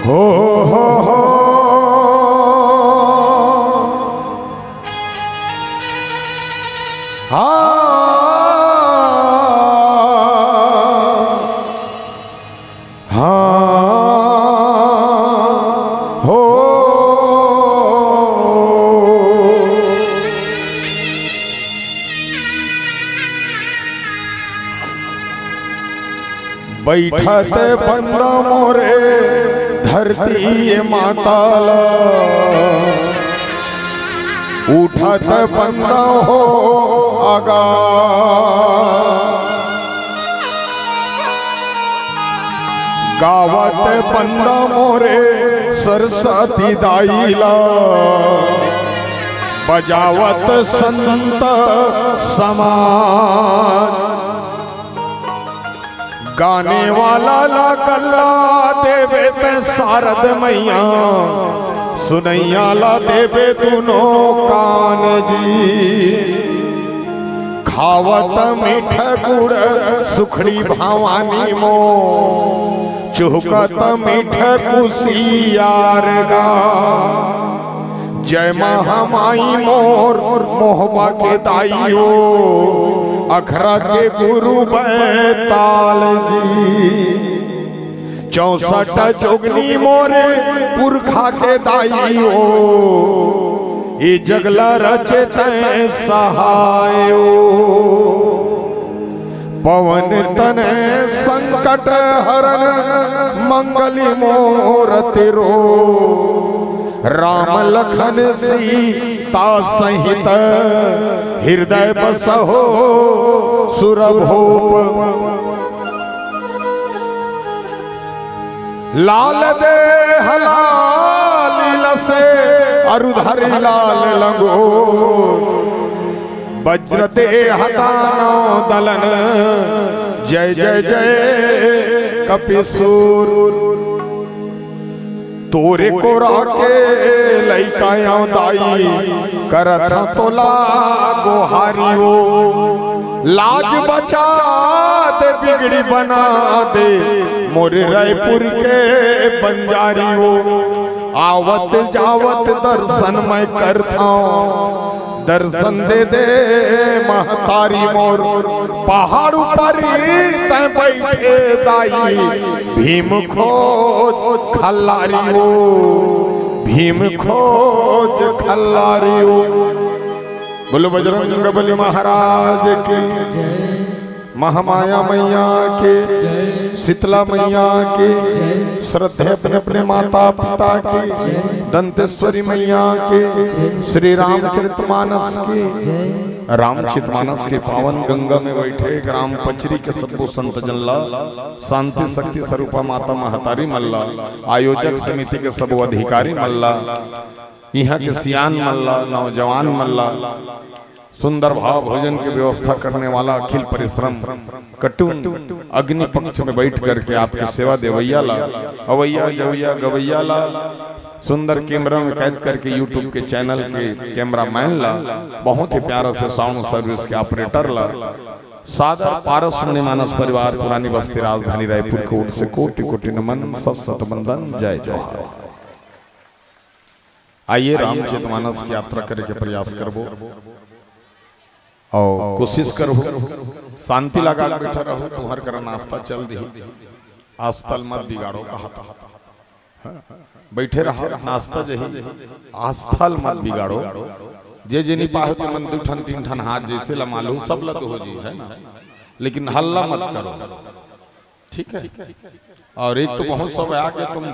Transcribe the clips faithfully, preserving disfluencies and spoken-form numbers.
हो, हो, हो। आ, हाँ, हो। बइठत बंदा मोरे धरती माता ला, उठत बंदा हो आगा। गावत बंदा मोरे सरस्वती दाई ला, बजावत संत समाज। गाने वाला ला गला देबे तैं सारद मैया, सुनैया ला देबे दुनो कान जी। खावत मीठ गुड़ सुखड़ी भवानी मो, चुहकत मीठ कुसियार गा। जय महामाई मोर मोहबा के दाई ओ, अखरा के गुरु बैताल जी। चौसठ जोगनी मोरे पुरखा के दाई ओ, ए जग ला रचे तैं सहाय ओ। पवन तनय संकट हरन मंगली मोर तिरो। राम लखन सीता सहित हृदय बसहो सुरभूप। लाल देह लाल लसे अरु धरि लाल लंगोट। वज्र देह दानव दलन जय जय जय कपिसूर। तोरे कोरा के लइका आंव दाई, करत हंव तोला गोहारी ओ। लाज बचा दे, बिगड़ी बना दे, मोरे रायपुर के बंजारी ओ। आवत जावत दर्शन मैं करथंव, दर्शन दे दे महतारी मोर। पहाड़ ऊपर तैं बइठे दाई, भीम खोज खल्लारी ओ, भीम खोज खल्लारी ओ। बोलो बजरंग बली महाराज की, महामाया मैया की, शीतला मैया की, श्रद्धे अपने अपने माता पिता की, दंतेश्वरी मैया की, श्री रामचरित मानस की। रामचरित मानस के पावन गंगा में बइठे ग्राम पचरी के सब्बो संत जन ला, शांति शक्ति स्वरूपा माता महतारी मन ला, आयोजक समिति के सबो अधिकारी मन ला, इहां के सियान मन ला, नौजवान मन ला, सुंदर भाव भोजन के व्यवस्था करने वाला अखिल परिश्रम कटुन अग्नि पक्ष में बइठ करके आपके सेवा देवइया ला, अवइया जवइया गवइया ला, सुंदर कैमरा में कैद करके YouTube के चैनल के कैमरामैन ला, बहुत ही प्यारा से साउंड सर्विस के ऑपरेटर ला, सादर पारस मुनि मानस परिवार पुरानी बस्ती राजधानी रायपुर के ओर से कोटि कोटि नमन, सत सत वंदन, जय जोहार। आइए, रामचरित मानस की यात्रा करे के प्रयास करबो और कोशिश करबो, शांति लगा के बैठा रहो, तुम्हर करा नाश्ता चल दिही, अस्तल मत बिगाड़ो कहा था। हाँ, बैठे रहो, नाश्ता जही, अस्तल मत बिगाड़ो। जे जे नहीं पाए ते मन दू ठन तीन ठन हाथ जैसे लमालू सब लद हो जी, है ना, लेकिन हल्ला मत करो। ठीक है। और एक तो महोत्सव है आके तुम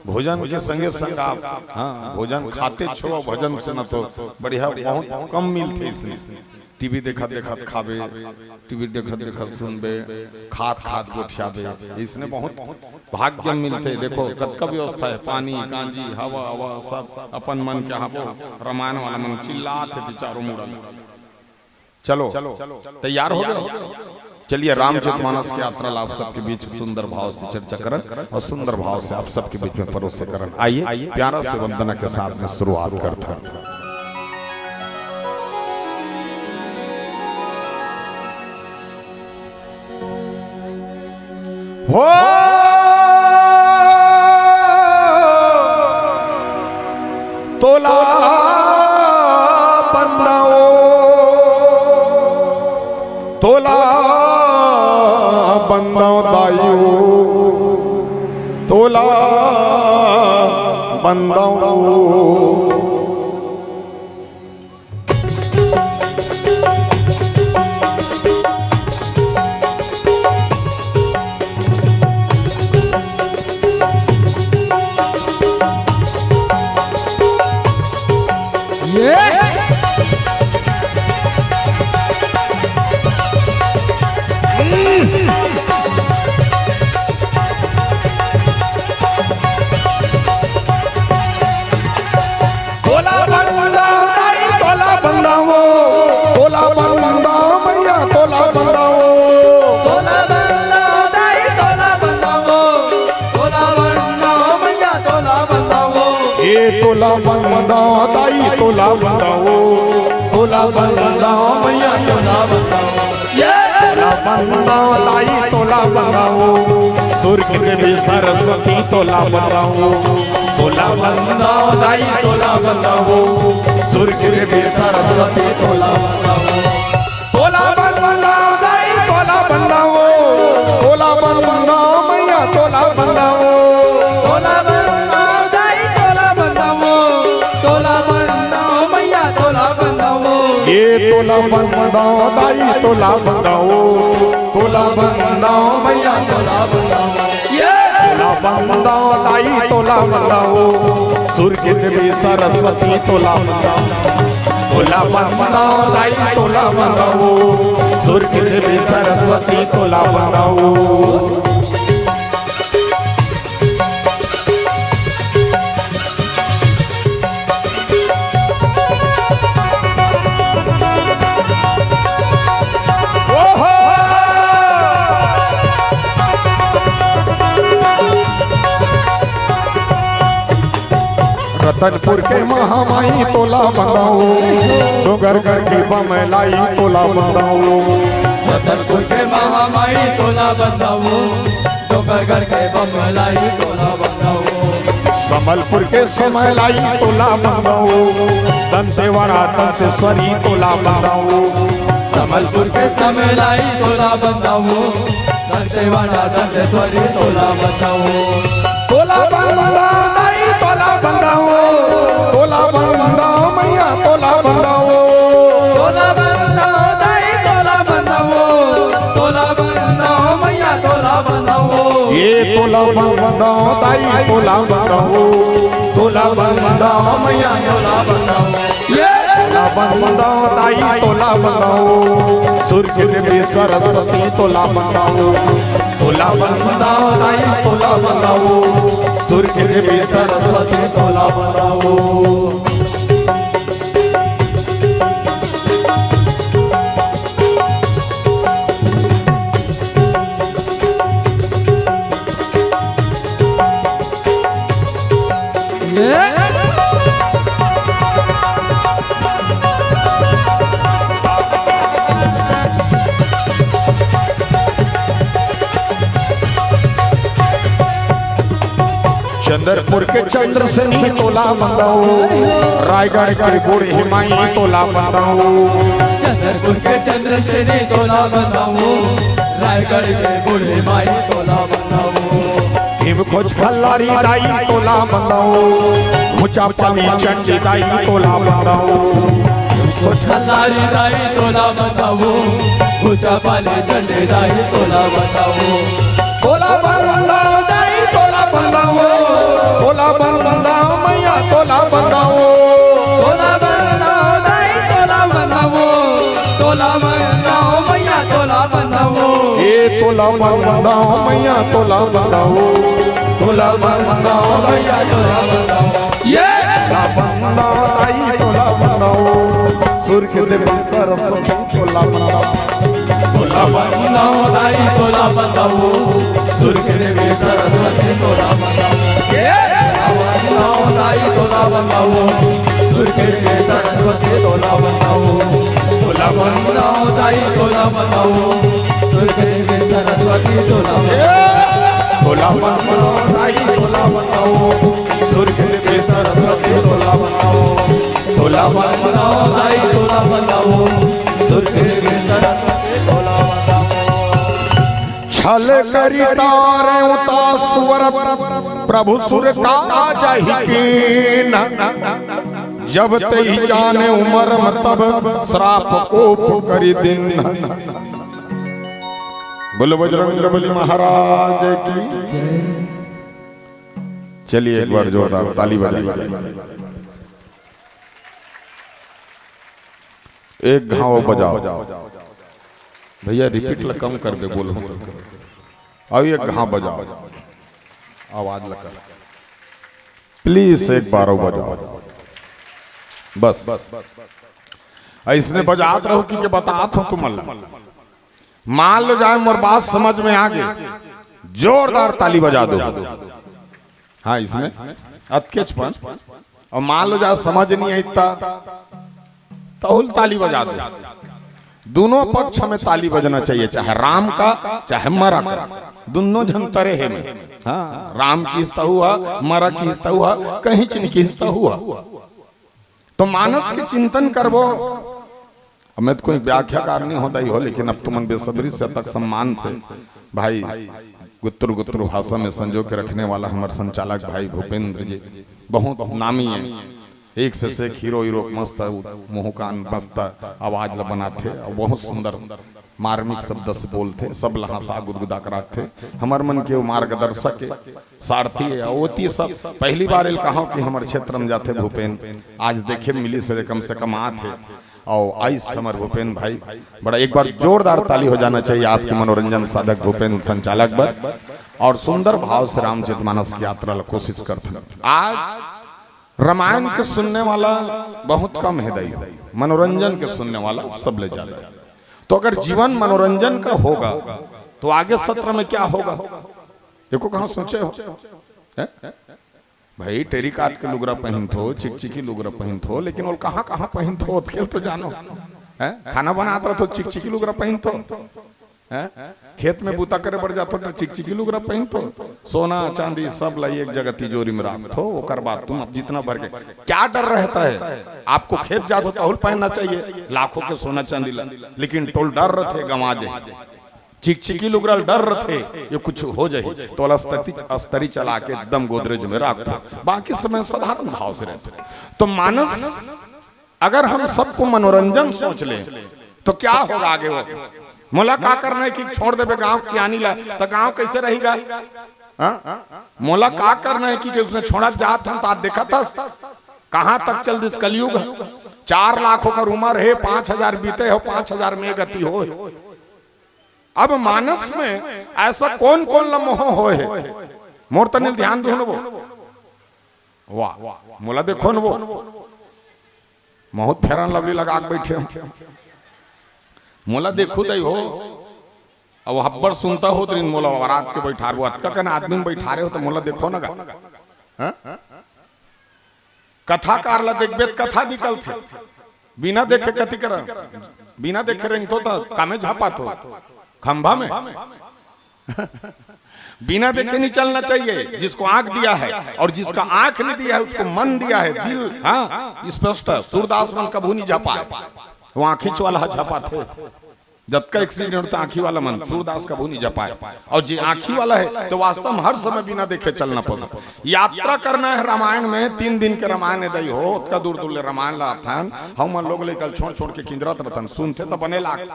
भोजन के संगे संग आप, हाँ, भोजन खाते छो और भजन सुनत हो, बढ़िया, बहुत कम मिलथे इसने। टीवी देखत देखत खाबे, टीवी देखत देखत सुनबे, खात खात गोठियाबे, इसने बहुत भाग्य मिलथे। देखो कतका व्यवस्था है, पानी कांजी हवा हवा सब अपन मन के हाबो। रामायण वाला मन चिल्लात हे चारों मुड़ा। चलो, तैयार हो गए? चलिए, रामचरित मानस की यात्रा ला आप सबके बीच सुंदर भाव से चर्चा करन और सुंदर भाव से आप सबके बीच में परोसे करन। आइए, प्यारा से वंदना के साथ में शुरुआत करते हैं। हो तोला बंदाओ, तोला बंदाओ दाई ओ, तोला बंदाओ। तोला बंदाओ दाई, तोला बंदाओ, तोला बंदाओ मैया, तोला बंदाओ। तोला बंदाओ दाई, तोला बंदाओ, तोला बंदाओ मैया, तोला बंदाओ। ए तोला बंदाओ दाई, तोला बंदाओ, तोला बंदाओ मैया, तोला बंदाओ। ये तोला बंदाओ दाई, तोला बंदाओ, सुर के देवी सरस्वती तोला बंदाओ। तोला बंदाओ दाई, तोला बंदाओ, सुर के देवी सरस्वती तोला बंदाओ। तोला बंदाओ दाई, तोला बंदाओ, तोला बंदाओ मैया, तोला बंदाओ। तोला बंदाओ दाई, तोला बंदाओ, तोला बंदाओ मैया, तोला बंदाओ। ये तोला बंदाओ दाई, तोला बंदाओ, तोला बंदाओ मैया, तोला बंदाओ। ये तोला बंदाओ दाई, तोला बंदाओ, सुर के देवी सरस्वती तोला बंदाओ। तोला बंदाओ दाई, तोला बंदाओ, सुर के देवी सरस्वती तोला बंदाओ। रतनपुर के महामाई तोला बंदावों, डोंगरगढ़ के बमलाई तोला बंदावों। रतनपुर के महामाई तोला बंदावों, डोंगरगढ़ के बमलाई तोला बंदावों। संबलपुर के समलाई तोला बंदावों, दंतेवाड़ा दंतेश्वरी तोला बंदावों। संबलपुर के समलाई तोला बंदावों, दंतेवाड़ा दंतेश्वरी तोला बंदावों। तोला बंदावों दाई तोला बंदावों, तोला बंदावों मैया तोला बंदावों। तोला बंदावों दाई तोला बंदावों, तोला बंदावों मैया तोला बंदावों। ये तोला बंदावों दाई तोला बंदावों, तोला बंदावों मैया तोला बंदावों। ये तोला बंदावों दाई तोला बंदावों, सुरखी देवी सरस्वती तोला बंदावों। तोला बंदावों दाई तोला बंदावों, सुरखी देवी सरस्वती तोला बंदावों। चंद्रपुर के चंद्रसेनी तोला बंदावों, रायगढ़ के बूढ़ी माई तोला बंदावों। चंद्रपुर के चंद्रसेनी तोला बंदावों, रायगढ़ के बूढ़ी माई तोला बंदावों। भीम खोज खल्लारी दाई तोला बंदावों, घुचा पाली चंडी दाई तोला बंदावों। घुचा पाली दाई तोला बंदावों, घुचा पाली चंडी दाई तोला बंदावों। तोला बंदावों दाई तोला बंदावों, तोला बंदावों मैया तोला बंदावों। तोला बंदावों दाई तोला बंदावों, तोला बंदावों मैया तोला बंदावों। ए तोला बंदावों मैया तोला बंदावों, तोला बंदावों मैया तोला बंदावों। ये तोला बंदावों दाई तोला बंदावों, सुरखी देवी सरस्वती तोला बंदावों। तोला बंदावों दाई तोला बंदावों, सुरखी देवी सरस्वती तोला बंदावों। ए तोला बंदावों दाई तोला बंदावों, सुरखी देवी सरस्वती तोला बंदावों। तोला बंदावों दाई तोला बंदावों, सुरखी देवी सरस्वती तोला बंदावों। तोला बंदावों दाई तोला बंदावों, सुरखी देवी सरस्वती तोला बंदावों। तोला बंदावों दाई तोला बंदावों, सुरखी देवी सरस्वती तोला बंदावों। छल करि टारेंव ता सुवरत प्रभु सुर काज कीन्ह। जब तेहि जानेंव मरम तब श्राप कोप करि दीन्ह। बोलो बजरंग बली महाराज की। चलिए एक बार जोरदार ताली बजाइए। एक घाव बजाओ भैया, रिपीट ला कम कर दे, बोलो। अब एक घाव बजाओ, आवाज लगा, प्लीज एक बार और बजाओ बस। अइसने बजात रहो कि के बतात हों तुमन ला। मान लो जाए मोर बात समझ में आ गे, जोरदार ताली बजा दो। हाँ, इसमें अतकेच पन। अउ मान लो जाए समझ नहीं आइता, तहुल ताली बजा दो। दोनों पक्ष में ताली बजना चाहिए, चाहे राम का, चाहे मरा का। दोनों झन तरे हे में। हाँ, राम किहिस तहू हा, मरा किहिस तहू हा, कहींच नहीं किहिस तहू हा। तो मानस के चिंतन करबो। अब मैं तो कोई व्याख्याकार नहीं हों दाई हो, लेकिन अब तुमन बेसब्री से अतक सम्मान से भाई गुत्तुर गुत्तुर भाषा में संजो के रखने वाला हमर संचालक भाई भूपेंद्र जी बहुत नामी हे। एक से एक हीरो हीरो मस्त, मुँह कान मस्त आवाज ला बनाथे अउ बहुत सुंदर मार्मिक शब्द से बोलथे, सब ला हँसा गुदगुदा के राखथे। हमर मन के वो मार्गदर्शक हे, सारथी हे। अउ ओती सब पहली बार एला कहँव कि हमर क्षेत्र में जाथे भूपेन, आज देखे मिलिस हे, कम से कम आत हे। अउ आइस हमर भूपेन भाई, बड़ा एक बार जोरदार ताली हो जाना चाहिए आपके मनोरंजन साधक भूपेन संचालक बर। अउ सुंदर भाव से रामचरित मानस की यात्रा ला कोशिश करथन। आज रामायण के सुनने वाला बहुत कम हे दाई हो, मनोरंजन के सुनने वाला सबले ज्यादा हे। तो अगर जीवन मनोरंजन का होगा तो आगे सत्र में क्या होगा, एको कहाँ सोचे हो? हैं? भाई, टेरिकाट के लुगरा पहिनथो, चिकचिकी लुगरा पहिनथो, लेकिन ओला कहाँ कहाँ पहिनथो, ओतके ल तो जानो। हैं? खाना बनात रहिथो, चिकचिकी लुगरा पहिनथो। हैं? खेत में बूता करे बर जाथो त चिकचिकी लुगरा पहिनथो। सोना चांदी सब ला एक जगह तिजोरी में राखथो, ओकर बाद तुम अब जितना भर के। क्या डर रहता है? आपको खेत जाथो त ओहू ल पहनना चाहिए, लाखों के सोना चांदी ला, लेकिन तोला डर रहिथे गंवा जाही। चिकचिकी लुगरा ल डर रहिथे, ये कुछ हो जाही, त ओला अस्तरी, अस्तरी चला के एकदम गोदरेज में राखथो, बाकी समय साधारण भाव से रहिथो। तो मानस, अगर हम सबको मनोरंजन सोच लें तो क्या होगा आगे? वो मोला का करना है कि छोड़ देबे गांव के सियानी ला, त गांव कैसे रहेगा? हाँ? मोला का करना है कि, कि उसने छोड़त जात हन, त आज देखत हस कहाँ तक चल दिस कलयुग। चार लाख ओकर उमर हे, पाँच हजार बीते हो, पाँच हजार में गति हो। अब मानस में ऐसा कौन कौन ला मोह होय हे? मोर तनिक ध्यान दो न वो। वाह, मोला देखो न वो। बहुत Fair and Lovely लगा के बैठे हो। मोला देखो दई हो। अब हब्बड़ सुनता हो तरिन मोला बारात के बैठार वो, अतका कन आदमी में बैठारे हो त मोला देखो न गा। हाँ? कथाकार ला देखबे त कथा निकलथे, बिना देखे कति करा, बिना देखे रेंगथो त कामे झापाथो खंभा में। बिना देखे नहीं चलना चाहिए। जिसको आंख दिया है और जिसका आंख नहीं दिया है, उसको मन दिया है, दिल, हाँ, स्पष्ट है। सूरदास मन कभू नहीं झपाए, वो आंखीच वाला ह झपाथे। जतका एक्सीडेंट होता आंखी वाला मन, सूरदास कभू नहीं झपाए। और जे आंखी वाला है तो वास्तव में हर समय बिना देखे चलना पड़ता। यात्रा करना है रामायण में, तीन दिन के रामायण हे दई हो, ओतका दूर दूर ले रामायण ला आथन, हमन लोग लेकर छोड़ छोड़ के किंजरत रतन, सुनथे त बने लाग।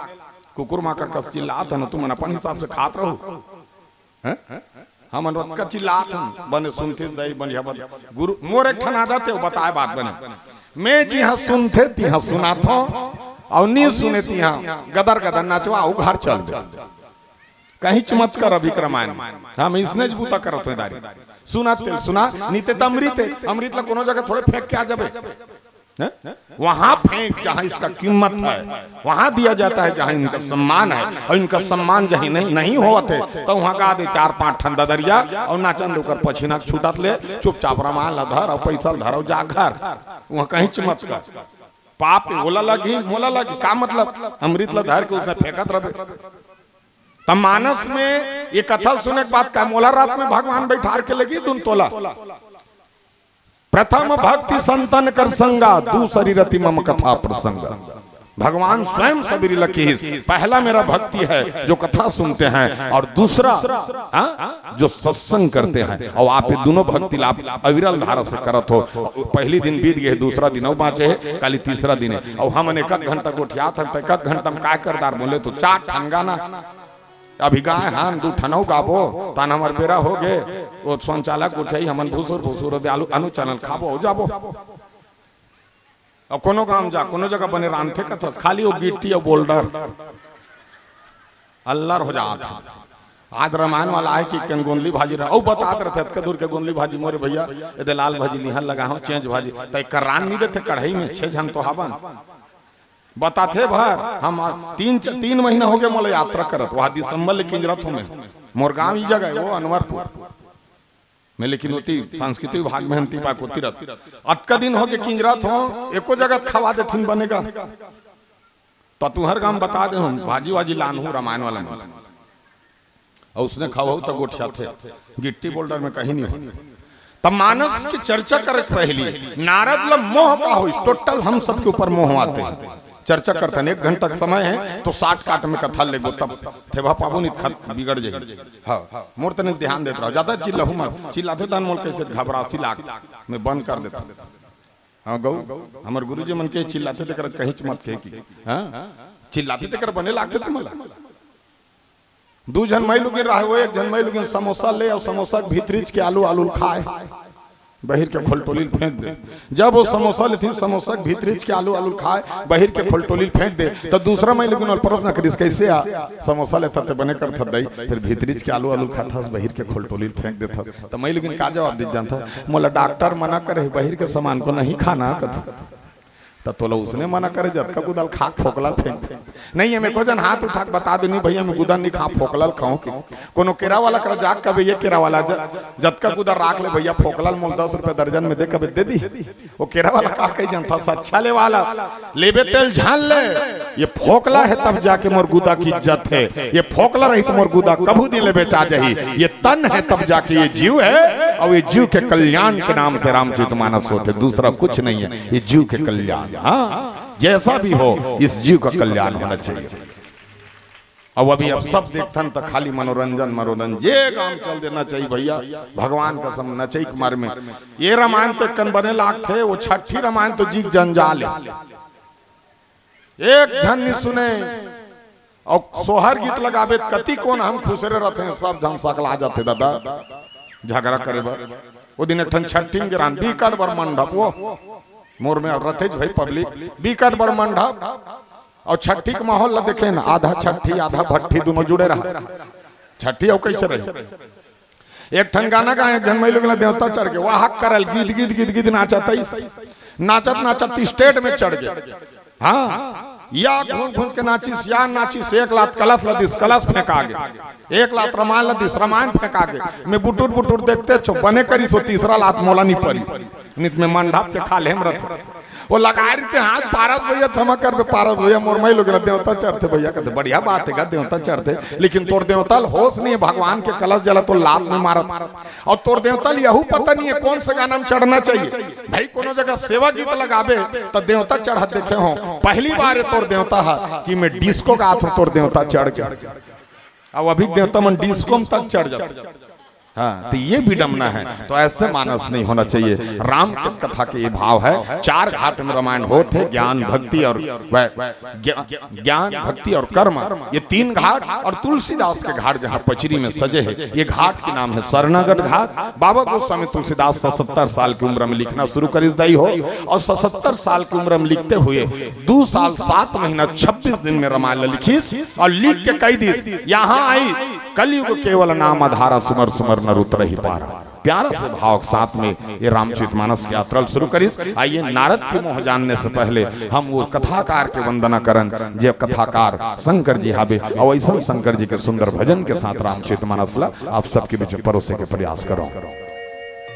कुकुर माकर कस चिल्लात हन, तुमन अपन हिसाब से खात रहो। हैं? हमन ओतका चिल्लात हन, बने सुनथे दई, बने हबत। गुरु, मोर एक ठन आदत हे, बताए बात बने। मैं जिहां सुनथे, तिहां सुनाथो, अउ नी सुने, तिहां गदर गदर नचवा, अउ घर चल दे। कहींच मत कर अभी रामायण। हम इसने ज बूता करत हों दारी। सुना तेल सुना, नी ते त अमृत हे, अमृत ला कोनो जगह थोड़े फेंक के आ जाबे। हैं? वहां फेंक जहां इसका कीमत है, वहां दिया जाता है जहां इनका सम्मान है, और इनका सम्मान जहीं नहीं, नहीं होवत हे, त वहां गा दे चार पांच ठन ददरिया और नाचन दे ओकर पछीना छूटत ले, चुपचाप रामायण ला धर और पैसा ला धर और जा घर। वहां कहींच मत कर। पाप ओला लगही, मोला लगही, का मतलब? अमृत ला धर के उसने फेंकत रहे। त मानस में ये कथा ल सुने के बाद का मोला रात में भगवान बैठार के लेगी दुन तोला। प्रथम भक्ति संतन कर संगा, दूसरी रति मम कथा प्रसंगा। भगवान स्वयं सबेरे ल किहिस, पहला मेरा भक्ति है जो कथा सुनते हैं, और दूसरा, हाँ, जो सत्संग करते हैं। और आप ये दोनों भक्ति ला अविरल धारा से करत हो। पहली दिन बीत गए, दूसरा दिन अउ बांचे हे, काली तीसरा दिन हे। और हमन एक एक घंटा गोठियात हन, त एक एक घंटा में काय कर डारबो ले तो चार ठन गाना। अभी गाय हन, दू ठन अउ गाबो, तहान हमर बेरा हो गे। वो संचालक उठई, हमन भुसुर भुसुर दे आलू, आलू चना ल खाबो, हो जाबो। अब कोनो गांव जा, कोनो जगह बने रांधथे कथस, खाली वो गिट्टी अउ बोल्डर, अल्लर हो जात हे। आज रामायण वाला आय कि कन गोंदली भाजी रहा, अउ बतात रहिथे, अतका दूर के गोंदली भाजी मोरे भैया, एदे लाल भाजी लिहन लगा हो, चेंज भाजी, त एकर रांध नी देथे कढ़ाई में, छह झन तो हावन। बताथे भर, हम तीन च-, तीन महीना हो गे मोला यात्रा करत, वहा दिसंबर ले किंजरत हो मैं। मोर गांव ई जगह हे, वो अनवरपुर। मैं लेकिन ओती सांस्कृतिक विभाग में हंती पाक ओती रहत। अतका दिन हो गे किंजरत हो, एको जगह खवा देथिन बने गा। त तुंहर गांव बता दे हूं, भाजी वाजी लानहूं रामायण वाला मन। और उसने खावहू त गोठियाथे, गिट्टी बोल्डर में कहीं नहीं हो। त मानस के चर्चा करे के पहली नारद ल मोह का होइस, टोटल हम सबके ऊपर मोह आथे। चर्चा करथन, एक घंटा के समय हे, तो साठ काट में कथा लेगो, तब थेभा पाबो नहीं, खत बिगड़ जाही। हाँ, मोर तनिक ध्यान देत रहो, ज्यादा चिल्लाहू मत, चिल्लाथे तहन मोला कैसे घबरासी लाग, मैं बंद कर देथों। हाँ गऊ, हमर गुरुजी मन के चिल्लाथे तेकर कहींच मत कहे कि, हाँ, चिल्लाथे तेकर बने लागथे तुमन ला। दू झन मइलुगिन रहे, वो एक झन मइलुगिन समोसा ले अउ समोसा के भीतरीच के आलू, आलू ल खाए। बहिर के खोलटोली ल फेंक दे। जब वो समोसा लेथी, समोसा के भीतरीच के आलू, आलू ल खाए, बहिर के खोलटोली ल फेंक दे, त दूसरा मइलुगिन ओला प्रश्न करिस, "कैसे आ, समोसा लेथस ते बने करथस दई, फिर भीतरीच के आलू, आलू ल खाथस, बहिर के खोलटोली ल फेंक देथस?" त मइलुगिन का जवाब दीस जानथस? "मोला डॉक्टर मना करे हे, बहिर के सामान को नहीं खाना," कथे। त तोला उसने मना करे, जतका गुदा ल खा, फोकला ल फेंक। नहीं, एमे को झन हाथ उठा के बता दे, "नहीं भैया, मैं गुदा ल नहीं खा, फोकला ल खाऊं।" कि कोनो केरा वाला करा जाके कबे, "ये केरा वाला, ज-, जतका गुदा राख ले भैया, फोकला ल मोला दस रुपया दर्जन में दे," कबे दे दी। वो केरा वाला का कही जानथस, अच्छा ले वाला, "लेबे तेल झान ले, ये फोकला हे तब जाके मोर गुदा के इज्जत हे, ये फोकला रही त मोर गुदा कभू दिन ले बेचा जाही, ये तन हे तब जाके ये जीव हे, अउ ये जीव के कल्याण के नाम से रामचरित मानस होथे, दूसरा कुछ नहीं है, ये जीव के कल्याण।" हाँ, जैसा भी हो, इस जीव का कल्याण होना चाहिए। अब अभी अब सब देखथन त खाली मनोरंजन, मनोरंजन, जे काम चल देना चाहिए भैया, भगवान कसम नचई के मारे में। ये रामायण तो एक कन बने लागथे, वो छठी रामायण तो जी के जंजाल हे। एक झन नी सुने। अउ सोहर गीत लगाबे त कति कोन हम खुसरे रथे, सब झन सकला जाथे दादा, झगड़ा करे बर। वो दिन एक ठन छट्ठी में गिरान, बिकट बर मंडप वो, मोर में रथेच भाई पब्लिक, बिकट बर मंडप। अउ छट्ठी के माहौल ला देखे ना, आधा छट्ठी आधा भट्ठी दोनों जुड़े रहा। छट्ठी अउ कैसे रही? एक ठन गाना गाए, एक झन मइलो गेला देवता चढ़ के, वाह करल, गीत, गीत, गीत, गीत नाचत आइस। नाचत, नाचत स्टेज में चढ़ गे। हाँ, या घूम, घूम के नाचिस, या नाचिस, एक लात कलश ल दिस, कलश फेंका गे। एक लात रामायण ल दिस, रामायण फेंका गे। मैं बुटुर, बुटुर देखते छो, बने करिस वो तीसरा लात मोला नी परिस। नित में मंडप के खाल्हे में रथे। वो लगाए रहिथे हाथ, "पारस भैया, क्षमा करबे, पारस भैया, मोर मइलो गेला देवता चढ़थे भैया।" कहते, "बढ़िया बात हे गा, देवता चढ़थे, लेकिन तोर देवता ल होश नहीं है, भगवान के कलश जला तो लात में मारत, अउ तोर देवता ल यहू पता नहीं है कौन से गाना में चढ़ना चाहिए।" भाई, कोनो जगह सेवा गीत लगाबे त देवता चढ़त देखे हो, पहली बार हे तोर देवता ह कि मैं डिस्को गात हूँ, तोर देवता चढ़ गे। अब अभी देवता मन डिस्को में तक चढ़ जाते। हाँ, तो ये विडम्बना है। तो ऐसे मानस नहीं होना चाहिए। राम के कथा के ये भाव है, चार घाट में रामायण होत हे, ज्ञान, भक्ति और वै-, ज्ञा-, ज्ञान, भक्ति और कर्म, ये तीन घाट, और तुलसीदास के घाट जहाँ पचरी में सजे हे, ये घाट के नाम है शरणागत घाट। बाबा गोस्वामी तुलसीदास सतहत्तर साल की उम्र में लिखना शुरू करिस दाई हो, और सतहत्तर साल की उम्र में लिखते हुए दो साल सात महीना छब्बीस दिन में रामायण लिखिस, और लिख के कहि दिस, "यहाँ आई कलयुग केवल नाम अधारा, सुमर सुमर नर उतरहि पारा।" प्यारा से भाव के साथ में ये रामचरित मानस की यात्रा शुरू करिस। आइए, नारद के मोह जानने से पहले हम वो कथाकार के वंदना करन, जे कथाकार शंकर जी हावे, और ऐसन शंकर जी के सुंदर भजन के साथ रामचरित मानस ला आप सबके बीच में परोसे के प्रयास करो।